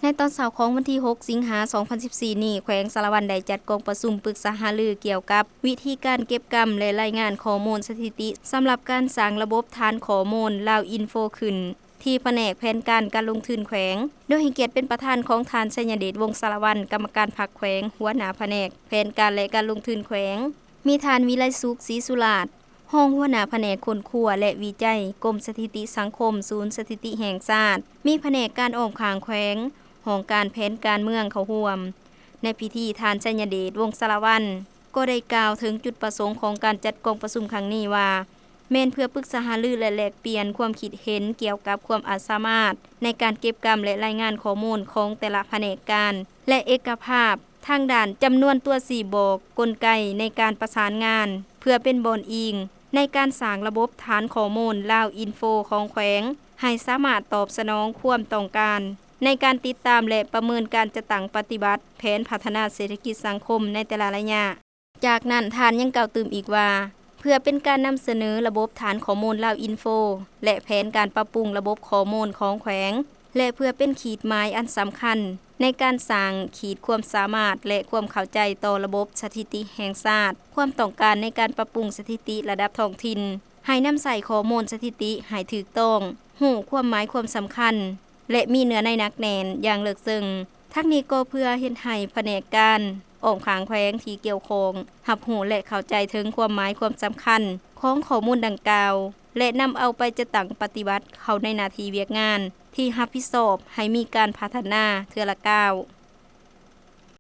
ໃນຕອນເຊົ້າຂອງວັນທີຫົກ ສິງຫາ ສອງພັນສິບສີ່ນີ້ ແຂວງສາລະວັນໄດ້ຈັດກອງປະຊຸມປຶກສາຫາລືກ່ຽວກັບວິທີການເກັບກຳ ແລະ ລາຍງານຂໍ້ມູນສະຖິຕິ ສຳລັບການສ້າງລະບົບຖານຂໍ້ມູນ Lao Info ຂຶ້ນ ທີ່ພະແນກແຜນການການລົງທຶນແຂວງ ໂດຍໃຫ້ກຽດເປັນປະທານຂອງທ່ານ ໄຊຍະເດດ ວົງສາລະວັນ ກຳມະການພັກແຂວງ, ຫົວໜ້າພະແນກແຜນການ ແລະ ການລົງທຶນແຂວງ, ມີທ່ານ ວິໄລສຸກ ສີສຸລາດ ຮອງຫົວໜ້າພະແນກຄົ້ນຄວ້າ ແລະ ວິໄຈ ກົມສະຖິຕິສັງຄົມ ສູນສະຖິຕິແຫ່ງຊາດ, ມີພະແນກການອ້ອມຂ້າງແຂວງ, ຫ້ອງການແຜນການເມືອງເຂົ້າຮ່ວມ. ໃນພິທີ ທ່ານ ໄຊຍະເດດ ວົງສາລະວັນ ກໍໄດ້ກ່າວເຖິງຈຸດປະສົງຂອງການຈັດກອງປະຊຸມຄັ້ງນີ້ວ່າ ແມ່ນເພື່ອປຶກສາຫາລື ແລະ ແລກປ່ຽນຄວາມຄິດເຫັນກ່ຽວກັບຄວາມອາດສາມາດໃນການເກັບກຳ ແລະ ລາຍງານຂໍ້ມູນຂອງແຕ່ລະພະແນກການ ແລະ ເອກະພາບທາງດ້ານຈຳນວນຕົວຊີ້ບອກ, ກົນໄກໃນການປະສານງານ ເພື່ອເປັນບ່ອນອີງໃນການສ້າງລະບົບຖານຂໍ້ມູນ Lao Info ຂອງແຂວງ ໃຫ້ສາມາດຕອບສະໜອງຄວາມຕ້ອງການໃນການຕິດຕາມ ແລະ ປະເມີນການຈັດຕັ້ງປະຕິບັດແຜນພັດທະນາເສດຖະກິດສັງຄົມໃນແຕ່ລະໄລຍະ. ຈາກນັ້ນ ທ່ານຍັງກ່າວຕື່ມອີກວ່າ ເພື່ອເປັນການນຳສະເໜີລະບົບຖານຂໍ້ມູນ Lao Info ແລະ ແຜນການປັບປຸງລະບົບຂໍ້ມູນຂອງແຂວງ ແລະ ເພື່ອເປັນຂີດໝາຍອັນສຳຄັນໃນການສ້າງຂີດຄວາມສາມາດ ແລະ ຄວາມເຂົ້າໃຈຕໍ່ລະບົບສະຖິຕິແຫ່ງຊາດ, ຄວາມຕ້ອງການໃນການປັບປຸງສະຖິຕິລະດັບທ້ອງຖິ່ນ, ໃຫ້ນຳໃຊ້ຂໍ້ມູນສະຖິຕິໃຫ້ຖືກຕ້ອງ, ຮູ້ຄວາມໝາຍຄວາມສຳຄັນ ແລະ ມີເນື້ອໃນໜັກແໜ້ນຢ່າງເລິກເຊິ່ງ. ທັງນີ້ກໍເພື່ອເຮັດໃຫ້ພະແນກການອ້ອມຂ້າງແຂວງທີ່ກ່ຽວຂ້ອງຮັບຮູ້ ແລະ ເຂົ້າໃຈເຖິງຄວາມໝາຍຄວາມສຳຄັນຂອງຂໍ້ມູນດັ່ງກ່າວ ແລະ ນຳເອົາໄປຈັດຕັ້ງປະຕິບັດເຂົ້າໃນໜ້າທີ່ວຽກງານທີ່ຮັບຜິດຊອບໃຫ້ມີການພັດທະນາເທື່ອລະກ້າວ.